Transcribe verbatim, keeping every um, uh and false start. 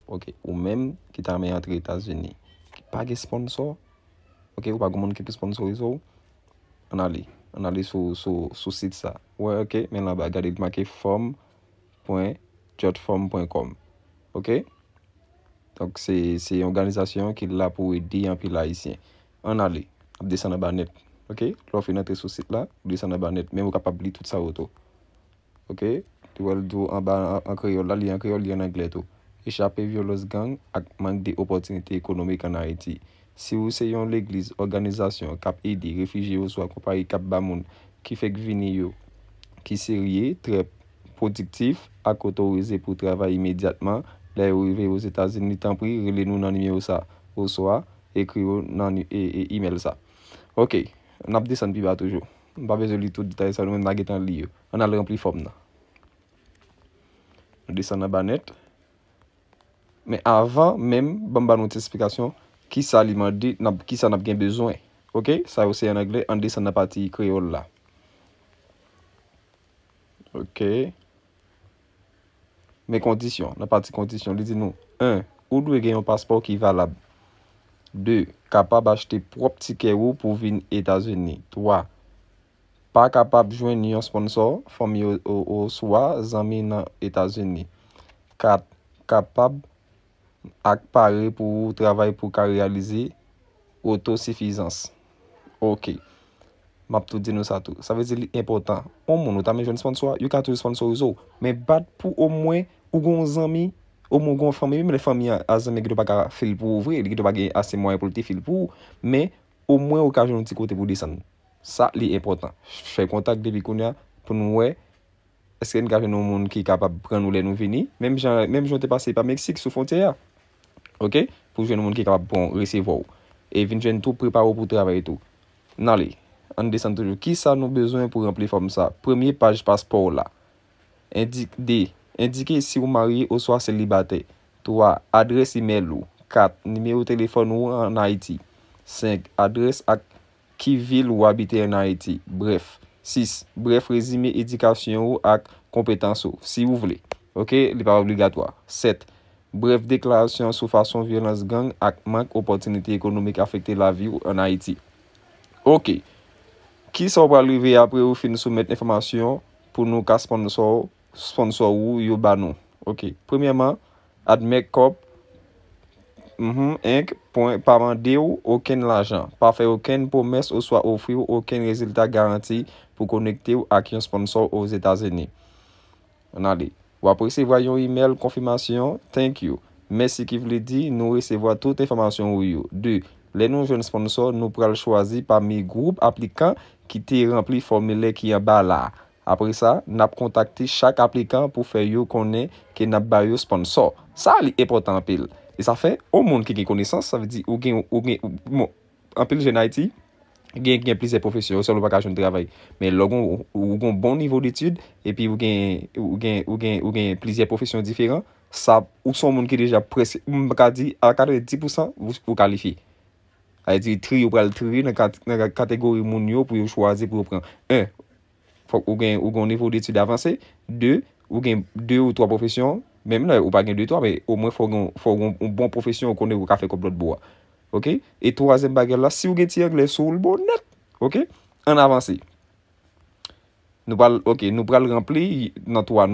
Ok, ou menm ki ta renmen antre Etazini, ki pa gen sponsò, ok, ou pa gen moun ki pou sponsorize w, ann ale. Ann ale sou, sou, sou sit sa. Wè, ok, men la anba, gade li make form pwen jotform pwen com. Ok? Donk, se, se yon òganizasyon ki la pou ede anpil Ayisyen. Ann ale. Ap desann anba nèt. Ok? Lè w fin antre sou sit la, ou desann anba nèt. Men ou kapab li tout sa yo tou. Ok? Li wè l di w anba an, an kreyòl la, li an kreyòl, li an anglè tou. Echape vyolans gang ak mank de opòtinite ekonomik ann Ayiti. Si w se yon legliz, òganizasyon k ap ede refijye oswa konpayi k ap ba moun ki fèk vini yo, ki serye, trè pwodiktif, ak otorize pou travay imedyatman lè yo rive Ozetazini, tanpri rele nou nan nimewo sa, oswa ekri yo nan ni- e, e, imèl sa. Ok, n ap desann pi ba toujou. M pa bezwen li tout detay sa, nou menm n a gentan li yo. Ann al ranpli fòm nan. Nou desann anba nèt. Men avan menm, ban m ba nou ti esplikasyon kisa li mande, n ap, kisa n ap gen bezwen. Ok? Sa yo se an anglè, ann desann nan pati kreyòl la. Ok. Men kondisyon, nan pati kondisyon, li di nou, en, ou dwe gen yon paspò ki valab. De, kapab achte pwòp tikè ou pou vin Etazini. Twa, pa kapab jwenn yon sponsò, fanmi o- o- oswa zanmi nan Etazini. Kat, kapab ak pare pou ou travay pou ka reyalize otosifizans. Ok. M ap tou di nou sa tou. Sa vle di li enpòtan. On moun ou ta renmen jwenn sponsò a, yo ka toujou sponsorize w. Men bat pou omwen ou gen yon zanmi, omwen ou gen yon fanmi, menm lè fanmi a, a zanmi a gentan pa ka fè l pou ou vre, li gentan pa gen ase mwayen pou l te fè l pou ou, men omwen ou ka jwenn yon ti kote pou desann. Sa, li enpòtan. Fè kontak depi kounye a pou nou wè èske n ka jwenn yon moun ki kapab pran nou lè nou vini. Menm jan, menm jan w te pase pa Meksik sou fwontyè a. Ok? Pou jwenn yon moun ki kapab pran w, resevwa w. E vin jwenn tou, prepare w pou travay tou. N ale. Ann desann toujou. Kisa nou bezwen pou ranpli fòm sa? Premye, paj paspò w la. Indi- de, endike si w marye oswa selibatè. Twa, adrès imèl ou. Kat, nimewo telefòn ou an Ayiti. Senk, adrès ak ki vil ou abite an Ayiti. Brèf. Sis, brèf rezime edikasyon ou ak konpetans ou, si ou vle. Ok, li pa obligatwa. Sèt, brèf deklarasyon sou fason vyolans gang ak mank opòtinite ekonomik afekte lavi w an Ayiti. Ok. Kisa w pral rive apre ou fin soumèt enfòmasyon pou nou ka sponsò, sponsò ou yo ba nou? Ok. Premyèman, admèt kòb, mhm, enk, pwen, pa mande w okenn lajan, pa fè okenn pwomès oswa ofri w okenn rezilta garanti pou konekte w ak yon sponsò Ozetazini. Ann ale. W ap resevwa yon imèl konfimasyon, thank you, mèsi, ki vle di nou resevwa tout enfòmasyon ou yo. De, lè nou jwenn sponsò, nou pral chwazi pami gwoup aplikan ki te ranpli fòmilè ki anba la a. Apre sa, n ap kontakte chak aplikan pou fè yo konnen ke n ap ba yo sponsò. Sa, li enpòtan anpil. E sa fè, yon moun ki gen konesans, sa vle di ou gen, ou gen, ou, bon, anpil jèn Ayiti, gen, gen plizyè pwofesyon, yo sèl ou pa ka jwenn travay. Men lè w gen, ou gen bon nivo detid, epi ou gen, ou gen, ou gen, ou gen plizyè pwofesyon diferan, sa, ou se yon moun ki deja prèske, m ka di, a katrevenndis pousan, ou, ou kalifye. Sa vle di, tri, yo pral triye nan kat-, nan kategori moun yo pou yo chwazi pou yo pran. En, fòk ou gen, ou gen yon nivo detid avanse. De, ou gen de ou twa pwofesyon. Menm lè ou pa gen de twa, men omwen fò w gen, fò w gen yon bon pwofesyon, ou konnen ou ka fè kòb lòt bò a. Ok? E twazyèm bagay la, si w gen ti anglè sou w, l bon nèt. Ok? Ann avanse. Nou pral, ok, nou pral ranpli nan twa.